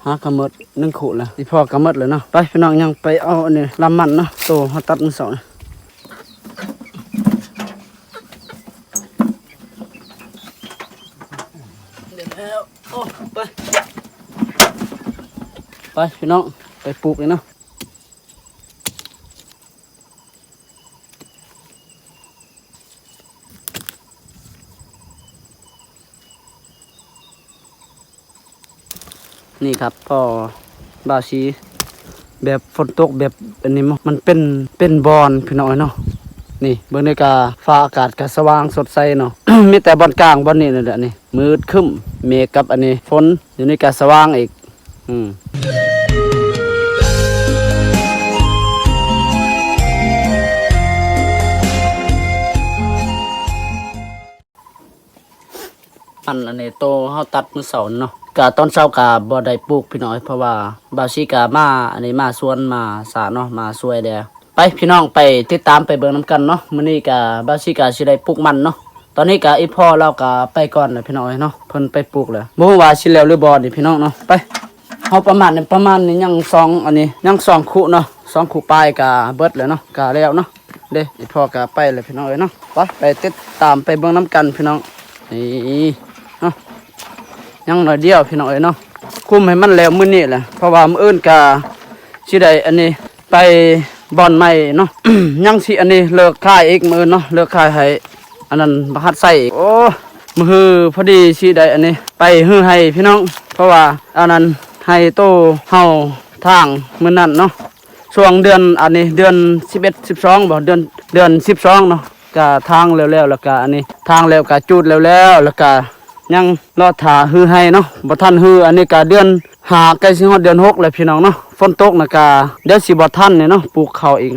ຫາກະໝົດໜຶ່ງຄູ່ລະ ອີ່ພໍ່ກະໝົດແລ້ວເນາະ. ໄປພີ່ນ້ອງ ຍັງໄປເອົາອັນນີ້ລຳມັນເນາະ ໂຕເຮົາຕັດມື້ເຊົ້າ. ໄປ ໄປພີ່ນ້ອງ ໄປປູກເລີຍເນາະ. ນີ້ຄັບ ພໍບ່າວສີ ແບບຝົນຕົກແບບອັນນີ້ ມັນເປັນ ເປັນບ່ອນພີ່ນ້ອງເອີຍເນາະ. ນີ້ເບິ່ງນີ້ກະຟ້າອາກາດກະສະຫວ່າງສົດໃສເນາະ ມີແຕ່ບ່ອນກາງບ່ອນນີ້ແຫຼະ. ນີ້ມືດຄຶ້ມ ເມກກັບອັນນີ້ຝົນ ຢູ່ນີ້ກະສະຫວ່າງອີກ. ອືມ ອັນ ອັນນີ້ໂຕເຮົາຕັດມື້ເຊົ້າເນາະ ກະຕອນເຊົ້າກະບໍ່ໄດ້ປູກພີ່ນ້ອງ ເພາະວ່າບ່າວສີກະມາ ອັນນີ້ມາສວນມາສາເນາະ ມາຊ່ວຍແດ່. ໄປພີ່ນ້ອງ ໄປຕິດຕາມໄປເບິ່ງນຳກັນເນາະ. ມື້ນີ້ກະບ່າວສີກະຊິໄດ້ປູກມັນເນາະ. ຕອນນີ້ກະອີ່ພໍ່ລາວກະໄປກ່ອນແລ້ວພີ່ນ້ອງເອີຍເນາະ ເພິ່ນໄປປູກແລ້ວ ບໍ່ຮູ້ວ່າຊິແລ້ວຫຼືບໍ່ນີ້ພີ່ນ້ອງເນາະ. ໄປ ເຮົາປະມານນີ້ ປະມານນີ້ຍັງສອງ ອັນນີ້ຍັງສອງຄູ່ເນາະ ສອງຄູ່ປາຍກະເບິດແລ້ວເນາະ ກະແລ້ວເນາະ. ເດ້ ອີ່ພໍ່ກະໄປແລ້ວພີ່ນ້ອງເອີຍເນາະ. ໄປ ໄປຕິດຕາມໄປເບິ່ງນຳກັນພີ່ນ້ອງ. ນີ້ເນາະ ຍັງໜ້ອຍດຽວພີ່ນ້ອງເອີຍເນາະ ຄຸມໃຫ້ມັນແລ້ວມື້ນີ້ແຫຼະ ເພາະວ່າມື້ອື່ນກະຊິໄດ້ອັນນີ້ໄປບ່ອນໃໝ່ເນາະ. ຍັງຊິອັນນີ້ເລີກຂາຍອີກມື້ອື່ນເນາະ ເລີກຂາຍໃຫ້ອັນນັ້ນບັກຫັດໃສ່ອີກ. ໂອ້ ມື້ຮືພໍດີຊິໄດ້ອັນນີ້ໄປຮືໄຮ່ພີ່ນ້ອງ ເພາະວ່າອັນນັ້ນໄຮ່ໂຕເຮົາທາງມື້ນັ້ນເນາະ ຊ່ວງເດືອນ ອັນນີ້ເດືອນສິບເອັດ ສິບສອງບໍ ເດືອນ ເດືອນສິບສອງເນາະ ກະທາງແລ້ວໆ ແລ້ວກະອັນນີ້ທາງແລ້ວກະຈູດແລ້ວໆ ແລ້ວກະຍັງລໍຖ້າຮືໄຮ່ເນາະ ບໍ່ທັນຮື. ອັນນີ້ກະເດືອນຫ້າ ໃກ້ຊິຮອດເດືອນຫົກແລ້ວພີ່ນ້ອງເນາະ. ຝົນຕົກນະກະດຽວຊິບໍ່ທັນແນ່ເນາະ ປູກເຂົ້າອີກ.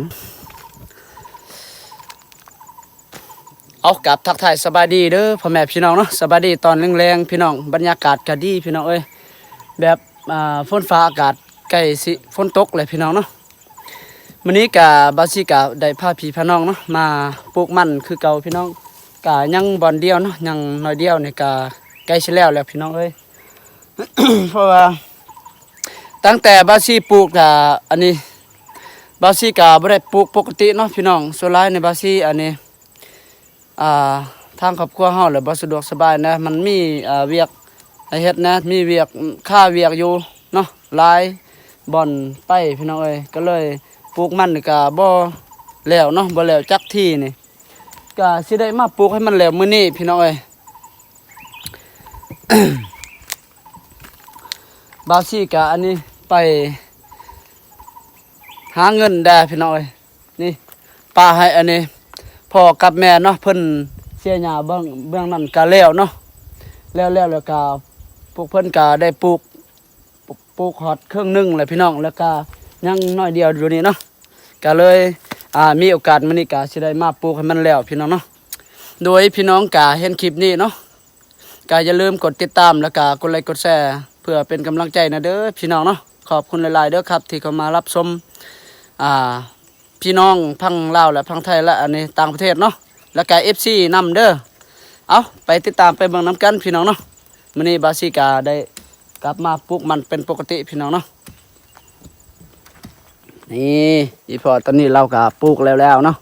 ເອົາ ກາບທັກທາຍສະບາຍດີເດີພໍ່ແມ່ພີ່ນ້ອງເນາະ ສະບາຍດີຕອນແລງໆ ພີ່ນ້ອງ. ບັນຍາກາດກະດີພີ່ນ້ອງເອີຍ ແບບ ອ່າ ຝົນຟ້າອາກາດໃກ້ຊິຝົນຕົກແລ້ວພີ່ນ້ອງເນາະ. ມື້ນີ້ກະບ່າວສີກະໄດ້ພາພີ່ພານ້ອງເນາະ ມາປູກມັນຄືເກົ່າພີ່ນ້ອງ. ກະຍັງບ່ອນດຽວເນາະ ຍັງໜ້ອຍດຽວນີ້ກະໃກ້ຊິແລ້ວແລ້ວພີ່ນ້ອງເອີຍ ເພາະວ່າຕັ້ງແຕ່ບ່າວສີປູກກະ ອັນນີ້ບ່າວສີກະບໍ່ໄດ້ປູກປົກກະຕິເນາະພີ່ນ້ອງ. ສ່ວນຫຼາຍໃນບ່າວສີອັນນີ້ ອ່າ ທາງຄອບຄົວເຮົາແຫຼະ ບໍ່ສະດວກສະບາຍນະ ມັນມີ ອ່າ ວຽກໃຫ້ເຮັດນະ ມີວຽກ ຄາວຽກຢູ່ເນາະ ຫຼາຍບ່ອນໄປພີ່ນ້ອງເອີຍ ກະເລີຍປູກມັນກະບໍ່ແລ້ວເນາະ ບໍ່ແລ້ວຈັກທີນີ້. ກະຊິໄດ້ມາປູກໃຫ້ມັນແລ້ວມື້ນີ້ພີ່ນ້ອງເອີຍ. ບ່າວສີກະອັນນີ້ໄປຫາເງິນແດ່ພີ່ນ້ອງເອີຍ. ນີ້ ປະໃຫ້ອັນນີ້ພໍ່ກັບແມ່ເນາະ ເພິ່ນເສຍຫຍ້າເບື້ອງ ເບື້ອງນັ້ນກະແລ້ວເນາະ ແລ້ວໆ ແລ້ວກະພວກເພິ່ນກະໄດ້ປູກ ປູກຮອດເຄິ່ງໜຶ່ງແລ້ວພີ່ນ້ອງ ແລ້ວກະຍັງໜ້ອຍດຽວຢູ່ນີ້ເນາະ ກະເລີຍ ອ່າ ມີໂອກາດມື້ນີ້ກະຊິໄດ້ມາປູກໃຫ້ມັນແລ້ວພີ່ນ້ອງເນາະ. ໂດຍພີ່ນ້ອງກະເຫັນຄລິບນີ້ເນາະ ກະຢ່າລືມກົດຕິດຕາມ ແລ້ວກະກົດໄລກົດແຊ ເພື່ອເປັນກຳລັງໃຈນະເດີພີ່ນ້ອງເນາະ. ຂອບຄຸນຫຼາຍໆເດີຄັບ ທີ່ເຂົ້າມາຮັບຊົມ ອ່າ ພີ່ນ້ອງທັງລາວ ແລະ ທັງໄທ ແລະ ອັນນີ້ຕ່າງປະເທດເນາະ ແລ້ວກະເອັຟຊີນຳເດີ. ເອົາ ໄປຕິດຕາມໄປເບິ່ງນຳກັນພີ່ນ້ອງເນາະ. ມື້ນີ້ບ່າວສີກະໄດ້ກັບມາປູກມັນເປັນປົກກະຕິພີ່ນ້ອງເນາະ. ນີ້ ອີ່ພໍ່ຕອນນີ້ລາວກະປູກແລ້ວໆເນາະ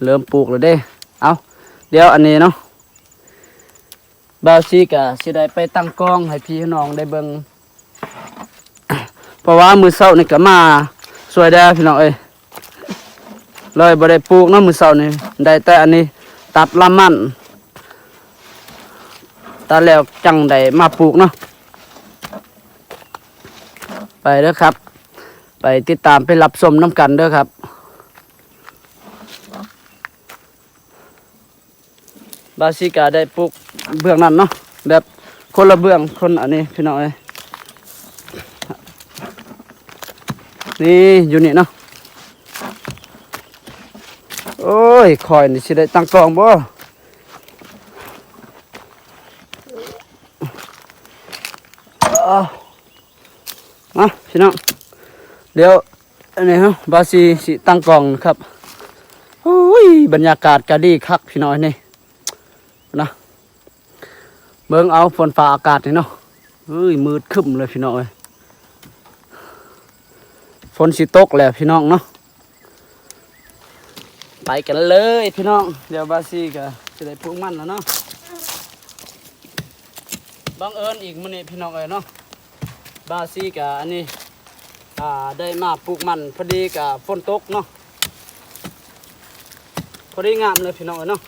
ເລີ່ມປູກແລ້ວເດ້. ເອົາ ດຽວອັນນີ້ເນາະ ບ່າວສີກະຊິໄດ້ໄປຕັ້ງກ້ອງໃຫ້ພີ່ໃຫ້ນ້ອງໄດ້ເບິ່ງ ເພາະວ່າມື້ເຊົ້ານີ້ກະມາຊ່ວຍແດ່ພີ່ນ້ອງເອີຍ ເລີຍບໍ່ໄດ້ປູກເນາະ. ມື້ເຊົ້ານີ້ໄດ້ແຕ່ອັນນີ້ຕັດລຳມັນ ຕັດແລ້ວຈັ່ງໄດ້ມາປູກເນາະ. ໄປເດີຄັບ ໄປຕິດຕາມໄປຮັບຊົມນຳກັນເດີຄັບ. ບ່າວສີກະໄດ້ປູກເບື້ອງນັ້ນເນາະ ແບບຄົນລະເບື້ອງ ຄົນອັນນີ້ພີ່ນ້ອງເອີຍ. ນີ້ ຢູ່ນີ້ເນາະ. ໂອ້ຍ ຂ້ອຍນີ້ຊິໄດ້ຕັ້ງກ້ອງບໍ່? ເອົາ ມາພີ່ນ້ອງ ດຽວອັນນີ້ເຮົາບ່າວສີຊິຕັ້ງກ້ອງຄັບ. ໂອ້ຍ ບັນຍາກາດກະດີຄັກພີ່ນ້ອງເອີຍ ນີ້ນະ ເບິ່ງເອົາຝົນຟ້າອາກາດນີ້ເນາະ. ເອີຍ ມືດຄຶ້ມເລີຍພີ່ນ້ອງເອີຍ. ຝົນຊິຕົກແລ້ວພີ່ນ້ອງເນາະ. ໄປກັນເລີຍພີ່ນ້ອງ, ດຽວບ່າວສີກະຊິໄດ້ປູກມັນແລ້ວເນາະ. ບັງເອີນອີກມື້ນີ້ພີ່ນ້ອງເອີຍເນາະ, ບ່າວສີກະອັນນີ້ ອ່າ ໄດ້ມາປູກມັນ ພໍດີກະຝົນຕົກເນາະ, ພໍດີງາມເລີຍພີ່ນ້ອງເອີຍເນາະ.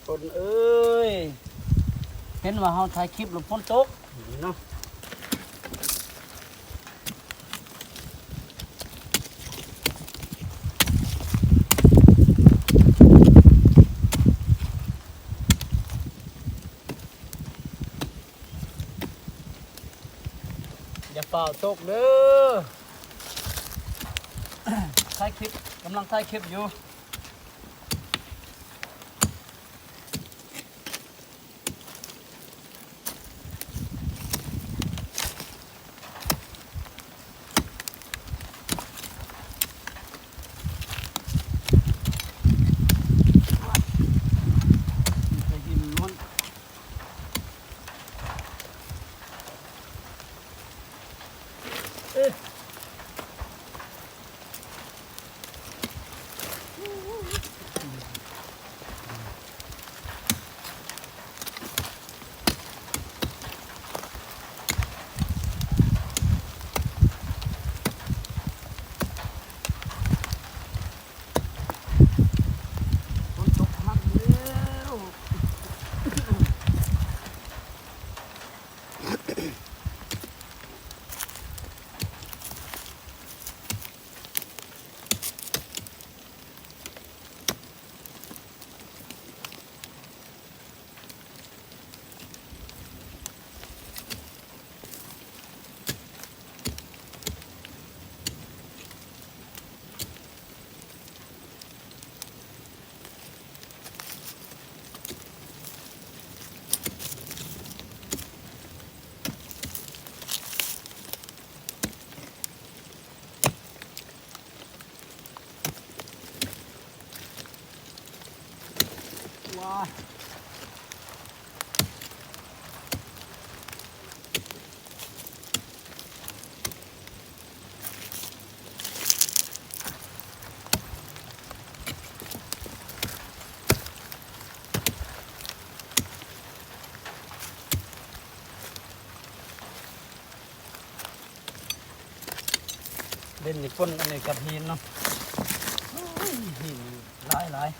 ຝົນເອີຍ ເຫັນວ່າເຮົາຖ່າຍຄລິບແລ້ວຝົນຕົກເນາະ. ຢ່າຟ້າວຕົກເດີ, ຖ່າຍຄລິບ ກຳລັງຖ່າຍຄລິບຢູ່. ຝົນຕົກໜັກແລ້ວ. ວ້າຍ. ເຫຼັ້ນນີ້ຝົນອັນນີ້ກັບຫີນເນາະ, ໂອ້ຍ ຫີນຫຼາຍໆ.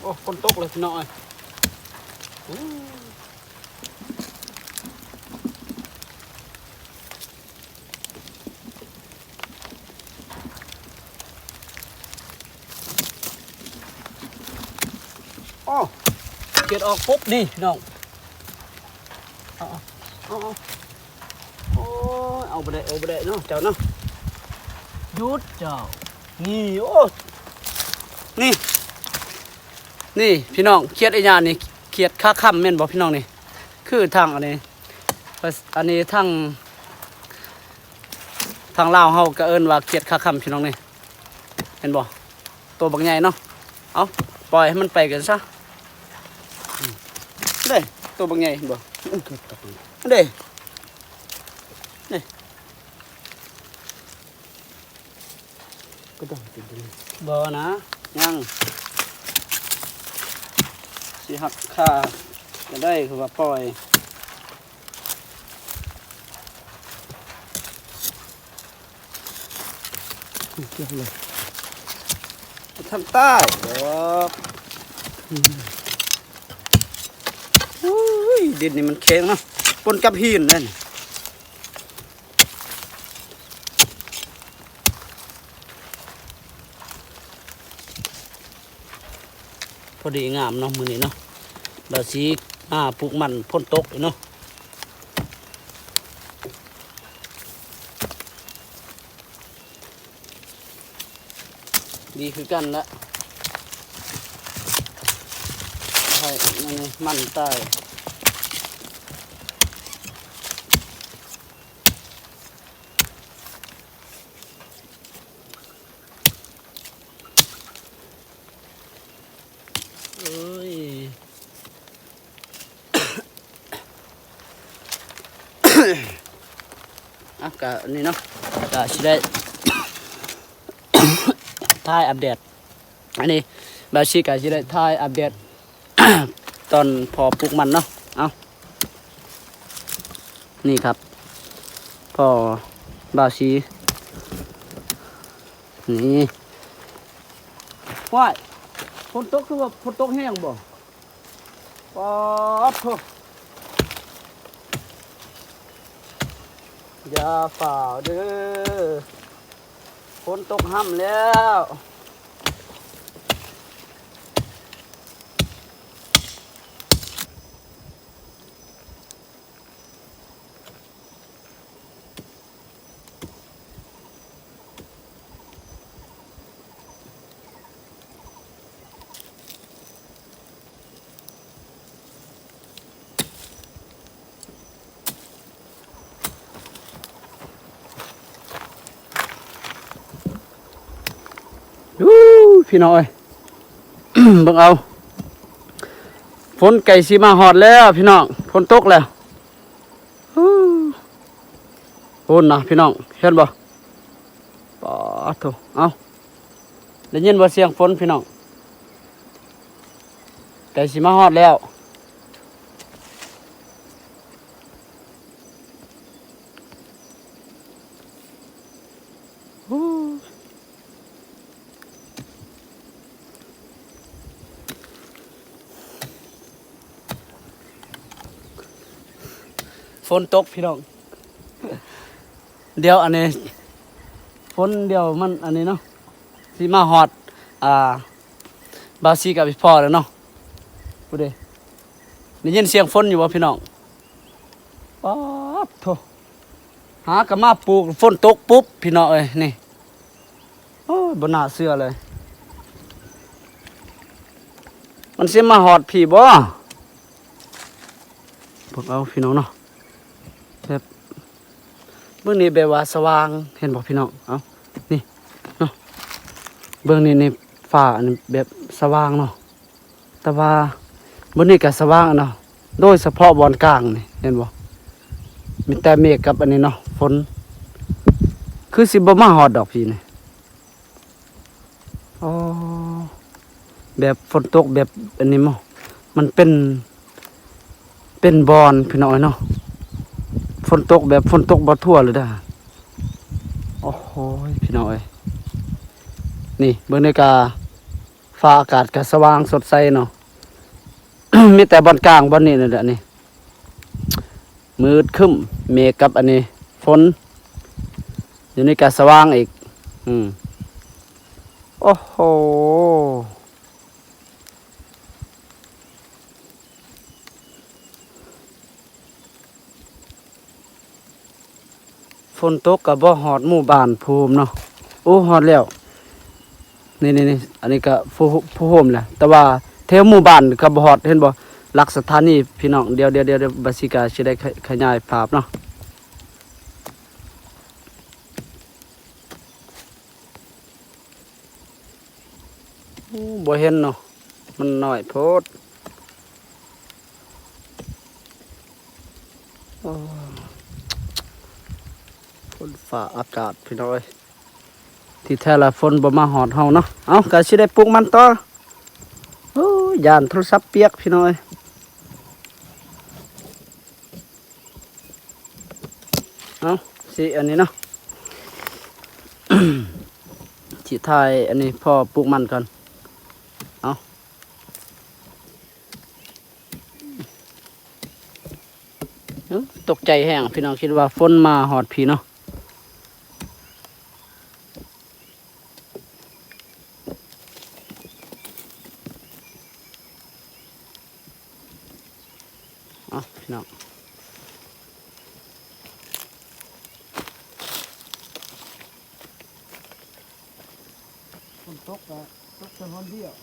ໂອ້ ຝົນຕົກເລີຍພີ່ນ້ອງເອີຍ. ໂອ້ ເກັບອອກປຸບນີ້ພີ່ນ້ອງ. ເອົາ ເອົາ ເອົາ ເອົາ ໂອ້ຍ ເອົາບໍ່ໄດ້ ເອົາບໍ່ໄດ້ເນາະ ເຈົ້າເນາະ. ຢຸດເຈົ້າ. ນີ້ ໂອ້ ນີ້ ນີ້ພີ່ນ້ອງ ຂຽດອີຫຍັງນີ້? ຂຽດຂາຄຳແມ່ນບໍ່ພີ່ນ້ອງນີ້? ຄືທາງອັນນີ້ ອັນນີ້ທາງ ທາງລາວເຮົາກໍເອີ້ນວ່າຂຽດຂາຄຳພີ່ນ້ອງນີ້. ເຫັນບໍ່? ໂຕບັກໃຫຍ່ເນາະ. ເອົາ ປ່ອຍໃຫ້ມັນໄປກັນຊະ. ເດ້ ໂຕບັກໃຫຍ່ເຫັນບໍ່? ເດ້ ເດ້ ບໍ່ນະ ຍັງ ຊິຫັກຄາກໍໄດ້ ຄືວ່າປ່ອຍ. ທາງໃຕ້ດອກ. ໂອ້ຍ ດິນນີ້ມັນແຂງເນາະ ປົນກັບຫີນນັ້ນ. ພໍດີງາມເນາະ ມື້ນີ້ເນາະ. ບ່າວສີມາປູກມັນຝົນຕົກເນາະ. ດີຄືກັນລະ ໃຫ້ມັນຕາຍ. ໂອ້ຍ ອ່ະ ກະນີ້ເນາະ ກະຊິໄດ້ຖ່າຍອັບເດດ ອັນນີ້ບ່າວສີກະຊິໄດ້ຖ່າຍອັບເດດຕອນພໍ່ປູກມັນເນາະ. ເອົາ ນີ້ຄັບ ພໍ່ບ່າວສີ ນີ້ ວ້າຍ ຝົນຕົກ ຄືວ່າຝົນຕົກແຮງບໍ່? ປາດໂທ້ ຢ່າຟ້າວເດີ ຝົນຕົກຮ່ຳແລ້ວ. ອູ້ ພີ່ນ້ອງເອີຍ ເບິ່ງເອົາ ຝົນໃກ້ຊິມາຮອດແລ້ວພີ່ນ້ອງ ຝົນຕົກແລ້ວ. ອູ້ ພຸ້ນນະພີ່ນ້ອງ ເຫັນບໍ່? ປາດໂທ້ ເອົ້າ ໄດ້ຍິນບໍ່ສຽງຝົນພີ່ນ້ອງ? ໃກ້ຊິມາຮອດແລ້ວ. ຝົນຕົກພີ່ນ້ອງ ດຽວອັນນີ້ ຝົນດຽວມັນອັນນີ້ເນາະ ຊິມາຮອດ ອ່າ ບ່າວສີກັບອີ່ພໍ່ແລ້ວເນາະ. ຜູ້ໃດ ໄດ້ຍິນສຽງຝົນຢູ່ບໍ່ພີ່ນ້ອງ? ປາດໂທ້ ຫາກະມາປູກ ຝົນຕົກປຸບພີ່ນ້ອງເອີຍ ນີ້. ໂອ້ຍ ບໍ່ໜ້າເຊື່ອເລີຍ ມັນຊິມາຮອດພີ້ບໍ່? ເບິ່ງເອົາພີ່ນ້ອງເນາະ ແບບ ເບິ່ງນີ້ແບບວ່າສະຫວ່າງ ເຫັນບໍ່ພີ່ນ້ອງ? ເອົ້າ ນີ້ເນາະ ເບິ່ງນີ້ ນີ້ ຟ້າອັນນີ້ແບບສະຫວ່າງເນາະ. ແຕ່ວ່າມື້ນີ້ກະສະຫວ່າງເນາະ ໂດຍສະເພາະບ່ອນກາງນີ້ ເຫັນບໍ່? ມີແຕ່ເມກກັບອັນນີ້ເນາະ ຝົນ ຄືຊິບໍ່ມາຮອດດອກພີ້ນີ້. ອໍ ແບບຝົນຕົກແບບອັນນີ້ບໍ່ ມັນເປັນ ເປັນບ່ອນພີ່ນ້ອງເອີຍເນາະ ຝົນຕົກແບບຝົນຕົກບໍ່ທົ່ວເລີຍດາ. ໂອ້ໂຫ ພີ່ນ້ອງເອີຍ ນີ້ເບິ່ງໃນກາ ຟ້າອາກາດກະສະຫວ່າງສົດໃສເນາະ ມີແຕ່ບ່ອນກາງບ່ອນນີ້ນັ້ນແຫຼະນີ້ ມືດຄຶ້ມ ເມກກັບອັນນີ້ຝົນ ຢູ່ນີ້ກະສະຫວ່າງອີກ. ອືມ ໂອ້ໂຫ. ຝົນຕົກກະບໍ່ຮອດໝູ່ບ້ານພູໂຮມເນາະ. ໂອ້ ຮອດແລ້ວ ນີ້ໆໆ ອັນນີ້ກະພູ ພູໂຮມແຫຼະ ແຕ່ວ່າແຖວໝູ່ບ້ານກະບໍ່ຮອດ ເຫັນບໍ່? ຫຼັກສະຖານີພີ່ນ້ອງ ດຽວ ດຽວ ດຽວ ດຽວ ບ່າວສີກະຊິໄດ້ຂະ ຂະຫຍາຍພາບເນາະ. ໂອ້ ບໍ່ເຫັນເນາະ ມັນນ້ອຍໂພດ. ໂອ້ ຝົນຟ້າອາກາດພີ່ນ້ອງເອີຍ ທີ່ແທ້ລະຝົນບໍ່ມາຮອດເຮົາເນາະ. ເອົ້າ ກະຊິໄດ້ປູກມັນຕໍ່. ໂອ້ ຢ້ານໂທລະສັບປຽກພີ່ນ້ອງເອີຍ. ເອົາ ຊິອັນນີ້ເນາະ ຊິຖ່າຍອັນນີ້ ພໍປູກມັນກ່ອນ. ເອົາ ເອີ ຕົກໃຈແຮງພີ່ນ້ອງ ຄິດວ່າຝົນມາຮອດພີ້ເນາະ. ໂ ເອົາ ພີ່ນ້ອງ ຝົນຕົກກໍຕົກແຕ່ຮອນດຽວ.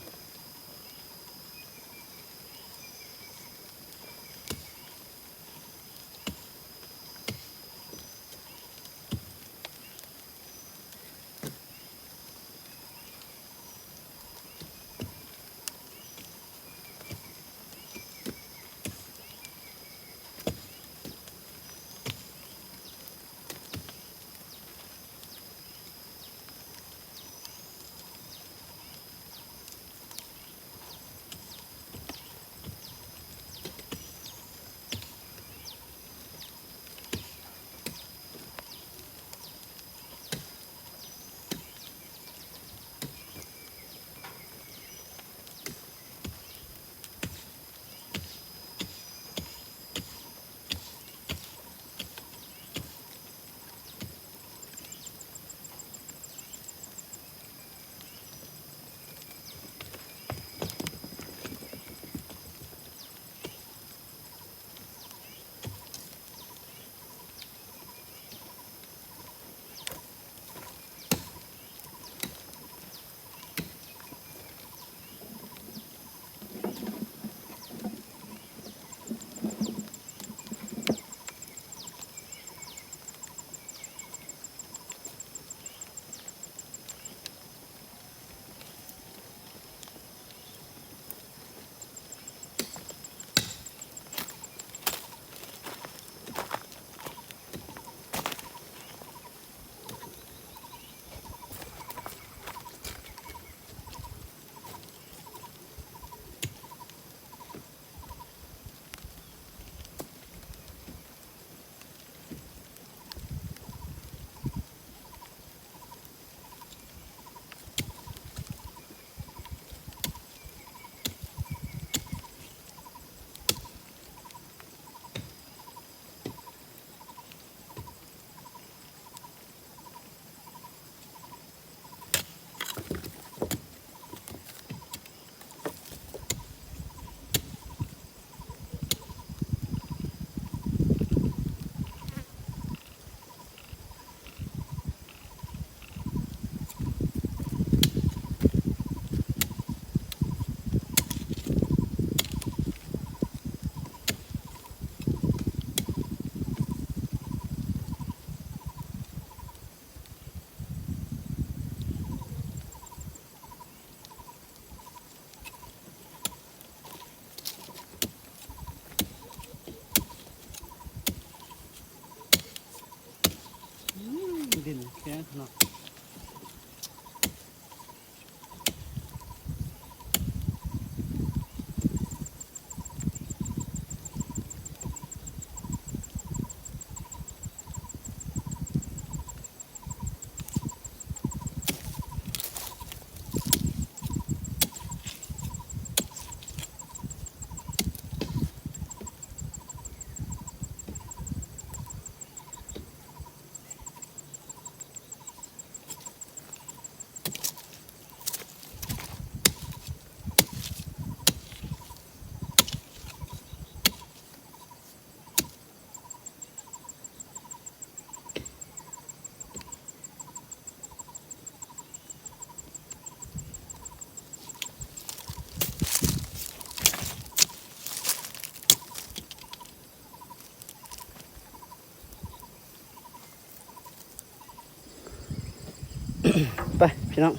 ອືມ ດິນແຂງເນາະ. ໄປພີ່ນ້ອງ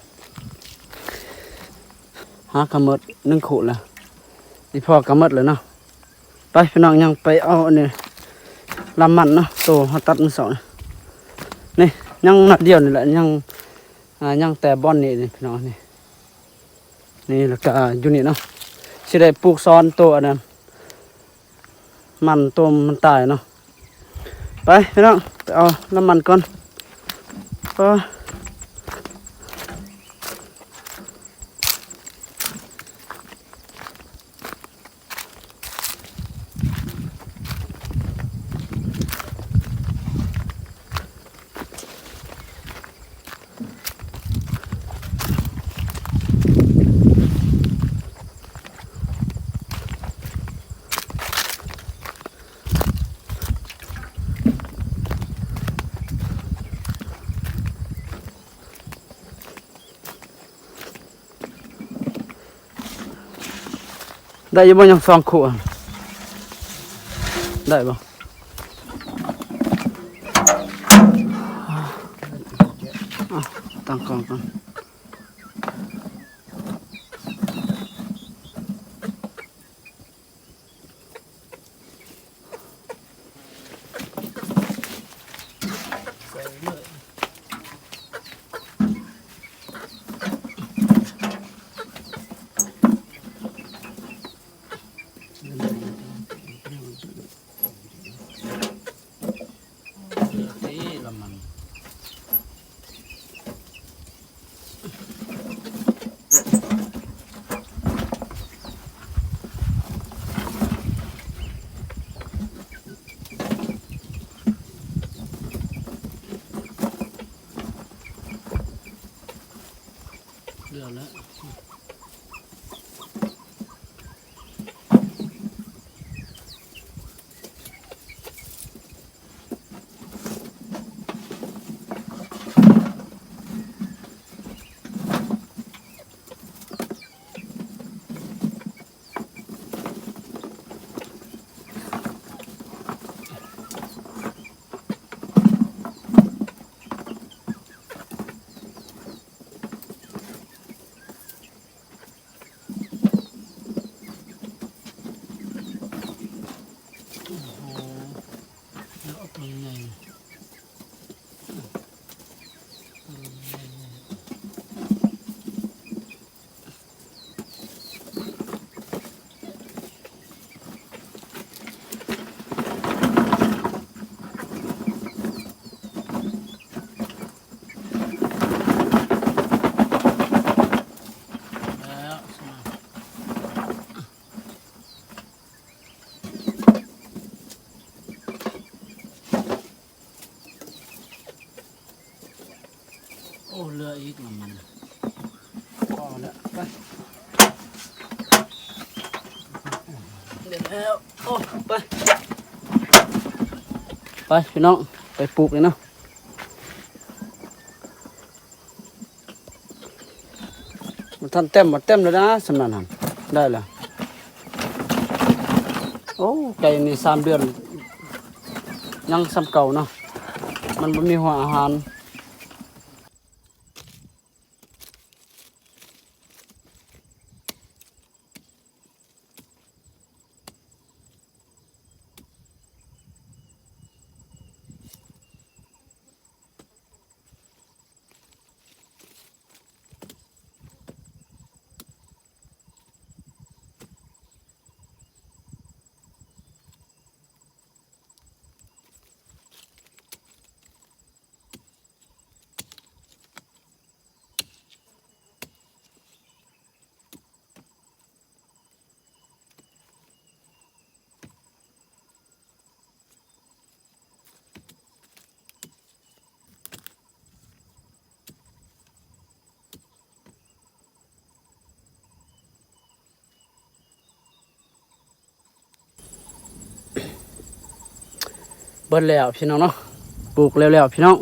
ຫາກະໝົດໜຶ່ງຄູ່ແລ້ວ ອີ່ພໍ່ກະໝົດແລ້ວເນາະ. ໄປພີ່ນ້ອງ ຍັງໄປເອົາອັນນີ້ ລຳມັນເນາະ ໂຕເຮົາຕັດມື້ເຊົ້ານີ້ ນີ້ຍັງໜ້ອຍດຽວນີ້ແຫຼະ ຍັງ ອ່າ ຍັງແຕ່ບ່ອນນີ້ ນີ້ພີ່ນ້ອງ ນີ້ ນີ້ ແລ້ວກະຢູ່ນີ້ເນາະ ຊິໄດ້ປູກສອນໂຕອັນນັ້ນ ມັນໂຕມັນຕາຍເນາະ. ໄປພີ່ນ້ອງ ໄປເອົານ້ຳມັນກ່ອນ ກໍ ໄດ້ຢູ່ບໍ່ ຍັງສອງຄູ່ ໄດ້ບໍ່? ຕັ້ງກ້ອງກ່ອນ. ເດືອດແລ້ວ. ໂອ້ໂຫ ເອົາຕົວໃຫຍ່ ຕົວໃຫຍ່. ໂອ້ ເຫຼືອອີກນ້ຳມັນ ພໍແລ້ວ ໄປ ເດັດແລ້ວ ໂອ້ ໄປ ໄປພີ່ນ້ອງ ໄປປູກເລີຍເນາະ. ມັນທັນເຕັມ ມັນເຕັມແລ້ວນະ ສ່ຳນັ້ນຫັ້ນ ໄດ້ແລ້ວ. ໂອ້ ໄກ່ນີ້ສາມເດືອນ ຍັງສ່ຳເກົ່າເນາະ ມັນບໍ່ມີຫົວອາຫານ. ເບິດແລ້ວພີ່ນ້ອງເນາະ ປູກແລ້ວໆ ພີ່ນ້ອງ.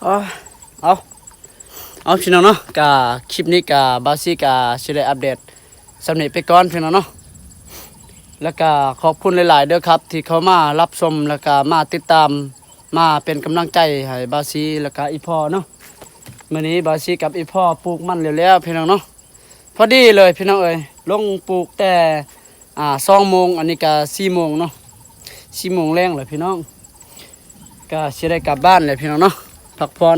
ເອົາ ເອົາ ເອົາ ພີ່ນ້ອງເນາະ ກະຄລິບນີ້ກະບ່າວສີກະຊິໄດ້ອັບເດດສ່ຳນີ້ໄປກ່ອນພີ່ນ້ອງເນາະ. ແລ້ວກະຂອບຄຸນຫຼາຍໆເດີຄັບ ທີ່ເຂົ້າມາຮັບຊົມ ແລ້ວກະມາຕິດຕາມ ມາເປັນກຳລັງໃຈໃຫ້ບ່າວສີ ແລ້ວກະອີ່ພໍ່ເນາະ. ມື້ນີ້ບ່າວສີກັບອີ່ພໍ່ປູກມັນແລ້ວໆ ພີ່ນ້ອງເນາະ. ພໍດີເລີຍພີ່ນ້ອງເອີຍ ລົງປູກແຕ່ ອ່າ ສອງໂມງ ອັນນີ້ກະສີ່ໂມງເນາະ ສີ່ໂມງແລງແລ້ວພີ່ນ້ອງ ກະຊິໄດ້ກັບບ້ານແລ້ວພີ່ນ້ອງເນາະ ພັກຜ່ອນ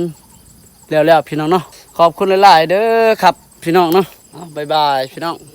ແລ້ວໆ ພີ່ນ້ອງເນາະ. ຂອບຄຸນຫຼາຍໆເດີຄັບພີ່ນ້ອງເນາະ ເອົາ ບາຍບາຍພີ່ນ້ອງ.